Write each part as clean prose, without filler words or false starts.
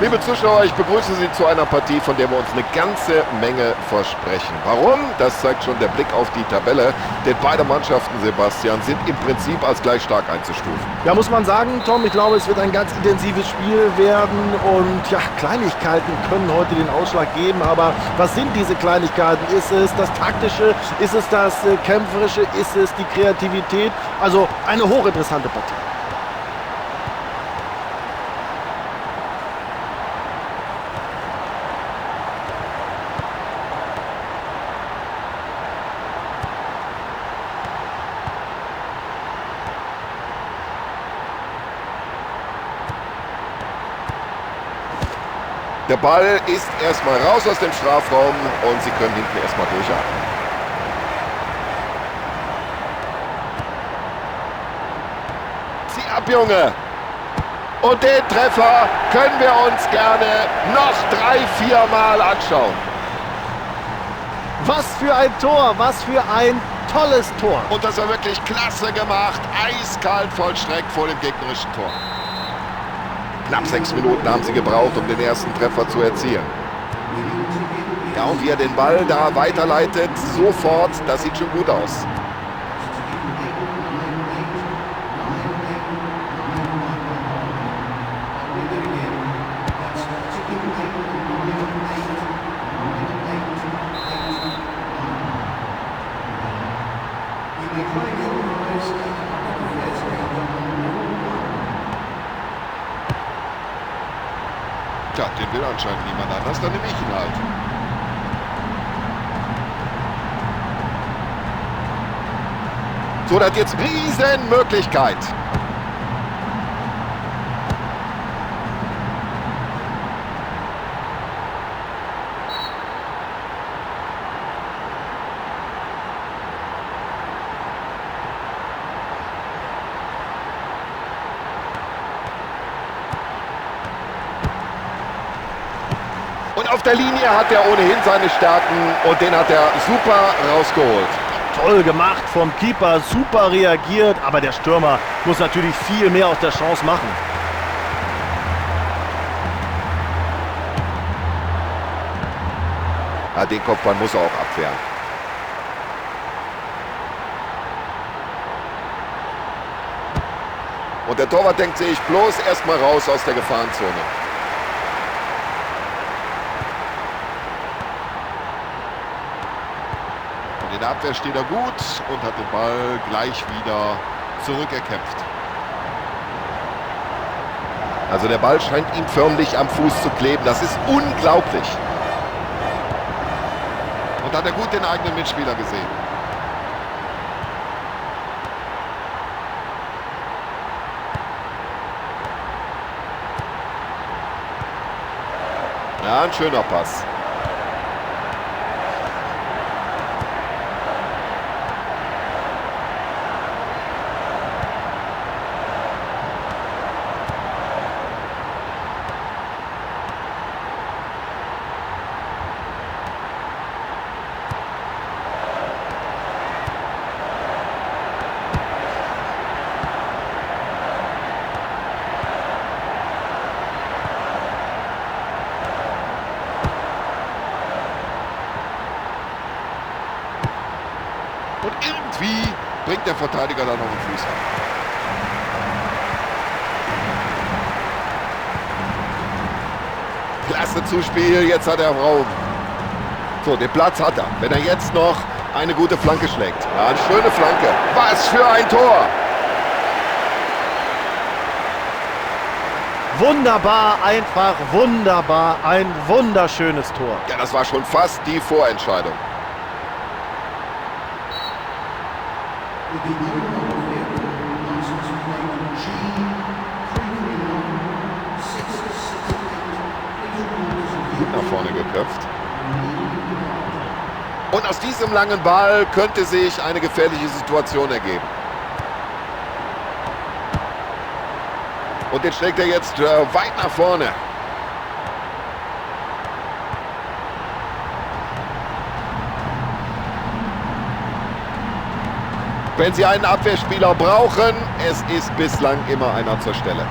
Liebe Zuschauer, ich begrüße Sie zu einer Partie, von der wir uns eine ganze Menge versprechen. Warum? Das zeigt schon der Blick auf die Tabelle. Denn beide Mannschaften, Sebastian, sind im Prinzip als gleich stark einzustufen. Ja, muss man sagen, Tom, ich glaube, es wird ein ganz intensives Spiel werden. Und ja, Kleinigkeiten können heute den Ausschlag geben. Aber was sind diese Kleinigkeiten? Ist es das Taktische? Ist es das Kämpferische? Ist es die Kreativität? Also eine hochinteressante Partie. Der Ball ist erstmal raus aus dem Strafraum und sie können hinten erstmal durchatmen. Zieh ab, Junge! Und den Treffer können wir uns gerne noch 3-4 Mal anschauen. Was für ein Tor, was für ein tolles Tor. Und das war wirklich klasse gemacht, eiskalt vollstreckt vor dem gegnerischen Tor. Knapp 6 Minuten haben sie gebraucht, um den ersten Treffer zu erzielen. Ja, und wie er den Ball da weiterleitet, sofort, das sieht schon gut aus. Tja, den will anscheinend niemand anders, dann nehme ich ihn halt. So, der hat jetzt Riesenmöglichkeit. Und auf der Linie hat er ohnehin seine Stärken und den hat er super rausgeholt. Toll gemacht vom Keeper, super reagiert, aber der Stürmer muss natürlich viel mehr aus der Chance machen. Ja, den Kopfball muss er auch abwehren. Und der Torwart denkt sich bloß erstmal raus aus der Gefahrenzone. In der Abwehr steht er gut und hat den Ball gleich wieder zurückerkämpft. Also der Ball scheint ihm förmlich am Fuß zu kleben. Das ist unglaublich. Und hat er gut den eigenen Mitspieler gesehen. Ja, ein schöner Pass. Und irgendwie bringt der Verteidiger da noch einen Fuß an. Klasse Zuspiel, jetzt hat er Raum. So, den Platz hat er. Wenn er jetzt noch eine gute Flanke schlägt. Ja, eine schöne Flanke. Was für ein Tor! Wunderbar, einfach wunderbar. Ein wunderschönes Tor. Ja, das war schon fast die Vorentscheidung. Gut nach vorne geköpft. Und aus diesem langen Ball könnte sich eine gefährliche Situation ergeben. Und den schlägt er jetzt weit nach vorne. Wenn Sie einen Abwehrspieler brauchen, es ist bislang immer einer zur Stelle.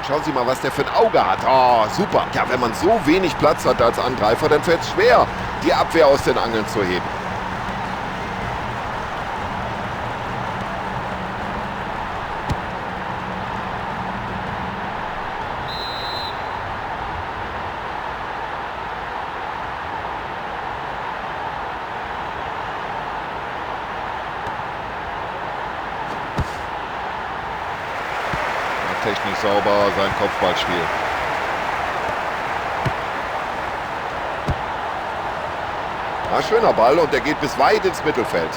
Schauen Sie mal, was der für ein Auge hat. Oh, super. Ja, wenn man so wenig Platz hat als Angreifer, dann fällt es schwer, die Abwehr aus den Angeln zu heben. Technisch sauber sein Kopfballspiel. Ja, schöner Ball und der geht bis weit ins Mittelfeld.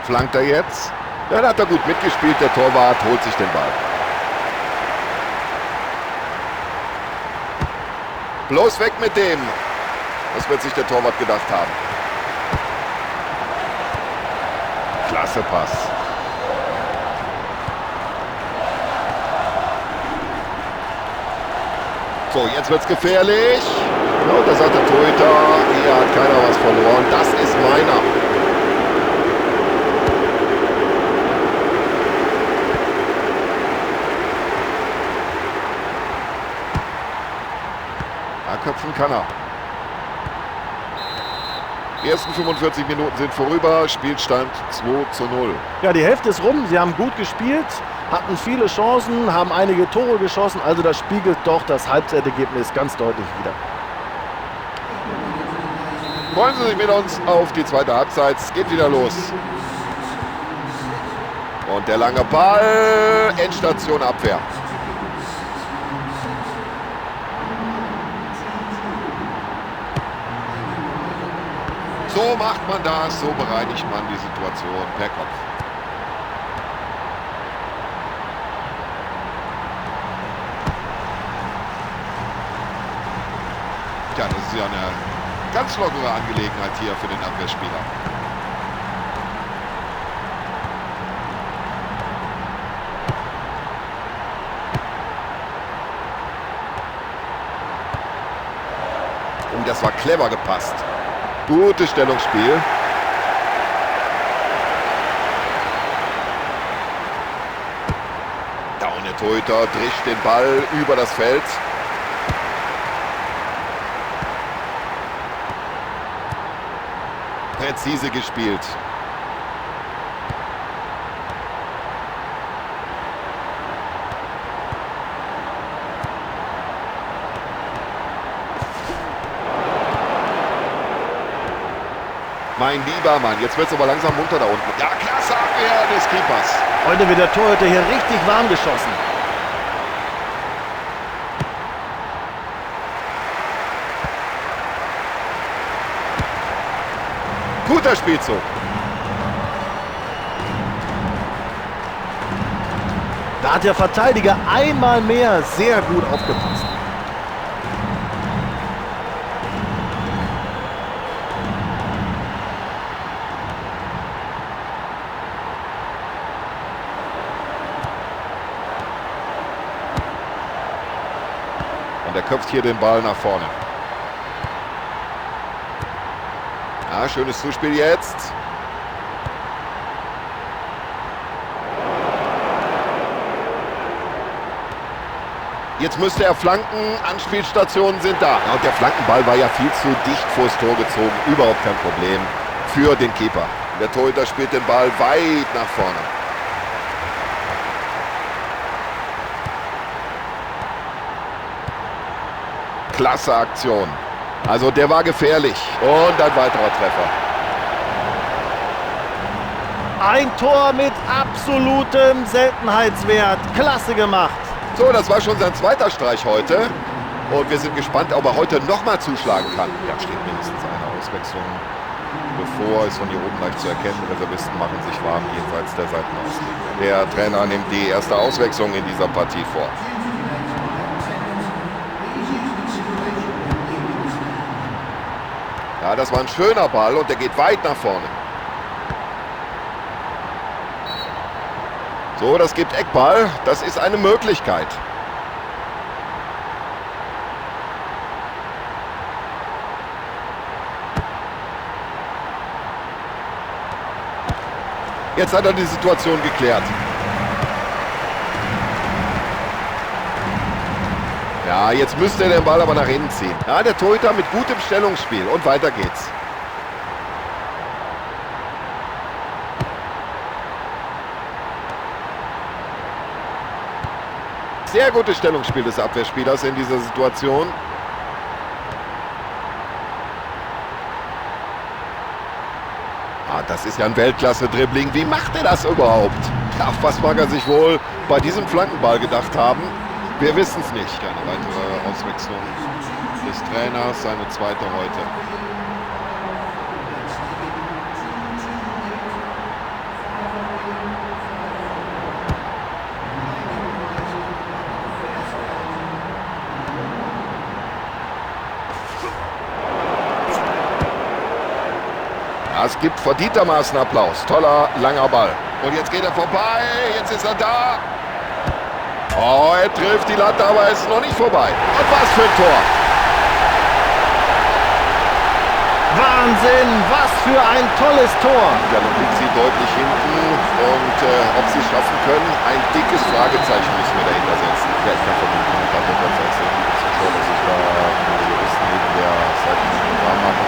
Flankt er jetzt? Ja, da hat er gut mitgespielt. Der Torwart holt sich den Ball. Bloß weg mit dem. Das wird sich der Torwart gedacht haben. Klasse Pass. So, jetzt wird's gefährlich. Ja, und da sagt der Torhüter, hier hat keiner was verloren. Das ist meiner. Da köpfen kann er. Die ersten 45 Minuten sind vorüber, Spielstand 2:0. Ja, die Hälfte ist rum, sie haben gut gespielt, hatten viele Chancen, haben einige Tore geschossen. Also das spiegelt doch das Halbzeitergebnis ganz deutlich wider. Freuen Sie sich mit uns auf die zweite Halbzeit. Es geht wieder los. Und der lange Ball, Endstation Abwehr. So macht man das, so bereinigt man die Situation per Kopf. Tja, das ist ja eine ganz lockere Angelegenheit hier für den Abwehrspieler. Oh, das war clever gepasst. Gutes Stellungsspiel. Da und der Torhüter drischt den Ball über das Feld. Präzise gespielt. Mein lieber Mann, jetzt wird es aber langsam munter da unten. Ja, klasse Abwehr des Keepers. Heute wird der Torhüter hier richtig warm geschossen. Guter Spielzug. Da hat der Verteidiger einmal mehr sehr gut aufgepasst. Und er köpft hier den Ball nach vorne. Ja, schönes Zuspiel jetzt. Jetzt müsste er flanken. Anspielstationen sind da. Ja, und der Flankenball war ja viel zu dicht vors Tor gezogen. Überhaupt kein Problem für den Keeper. Der Torhüter spielt den Ball weit nach vorne. Klasse Aktion. Also der war gefährlich. Und ein weiterer Treffer. Ein Tor mit absolutem Seltenheitswert. Klasse gemacht. So, das war schon sein zweiter Streich heute. Und wir sind gespannt, ob er heute nochmal zuschlagen kann. Ja, steht mindestens eine Auswechslung bevor. Ist von hier oben leicht zu erkennen. Reservisten machen sich warm jenseits der Seitenauslinie. Der Trainer nimmt die erste Auswechslung in dieser Partie vor. Ja, das war ein schöner Ball und der geht weit nach vorne. So, das gibt Eckball. Das ist eine Möglichkeit. Jetzt hat er die Situation geklärt. Ja, jetzt müsste er den Ball aber nach innen ziehen. Ja, der Torhüter mit gutem Stellungsspiel. Und weiter geht's. Sehr gutes Stellungsspiel des Abwehrspielers in dieser Situation. Ah, das ist ja ein Weltklasse-Dribbling. Wie macht er das überhaupt? Ja, was mag er sich wohl bei diesem Flankenball gedacht haben? Wir wissen es nicht. Eine weitere Auswechslung des Trainers, seine zweite heute. Ja, es gibt verdientermaßen Applaus. Toller, langer Ball. Und jetzt geht er vorbei. Jetzt ist er da. Oh, er trifft die Latte, aber es ist noch nicht vorbei. Und was für ein Tor! Wahnsinn, was für ein tolles Tor! Ja, nun liegt sie deutlich hinten und ob sie es schaffen können, ein dickes Fragezeichen müssen wir dahinter setzen. Ja, ich kann von dem Kommentator ganz erzählen, liebe Zuschauer, dass sich da die Juristen neben der Seite wahr machen.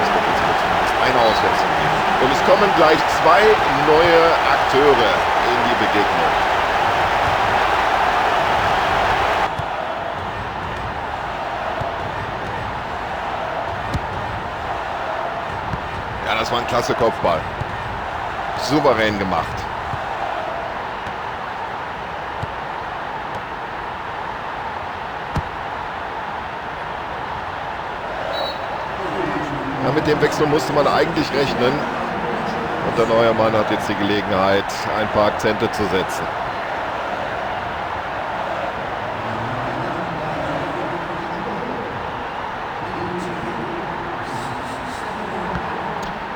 Es wird jetzt zumindest eine Auswechslung geben. Und es kommen gleich zwei neue Akteure in die Begegnung. Ja, das war ein klasse Kopfball. Souverän gemacht. Ja, mit dem Wechsel musste man eigentlich rechnen. Und der neue Mann hat jetzt die Gelegenheit, ein paar Akzente zu setzen.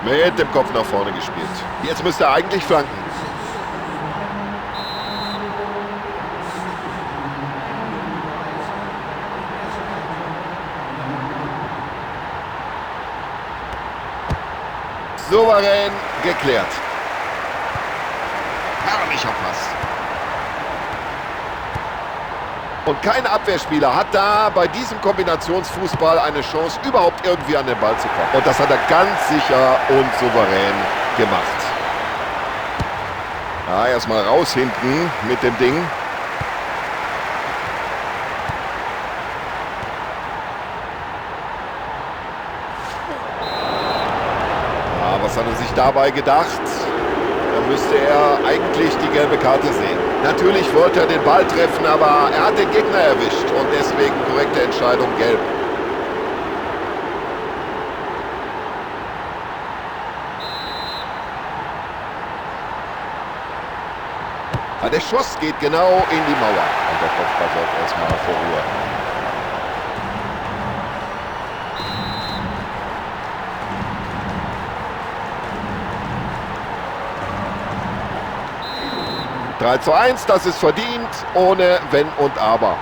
Mit dem Kopf nach vorne gespielt. Jetzt müsste er eigentlich flanken. Souverän geklärt. Herrlicher Pass. Und kein Abwehrspieler hat da bei diesem Kombinationsfußball eine Chance, überhaupt irgendwie an den Ball zu kommen. Und das hat er ganz sicher und souverän gemacht. Ja, erstmal raus hinten mit dem Ding. Ja, was hat er sich dabei gedacht? Da müsste er eigentlich die gelbe Karte sehen. Natürlich wollte er den Ball treffen, aber er hat den Gegner erwischt und deswegen korrekte Entscheidung, gelb. Ja, der Schuss geht genau in die Mauer. Und der Kopfball sorgt erstmal für Ruhe. 3:1, das ist verdient, ohne Wenn und Aber.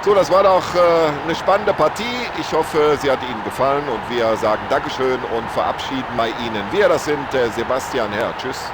So, das war doch eine spannende Partie. Ich hoffe, sie hat Ihnen gefallen und wir sagen Dankeschön und verabschieden bei Ihnen. Wir, das sind Sebastian Herr. Tschüss.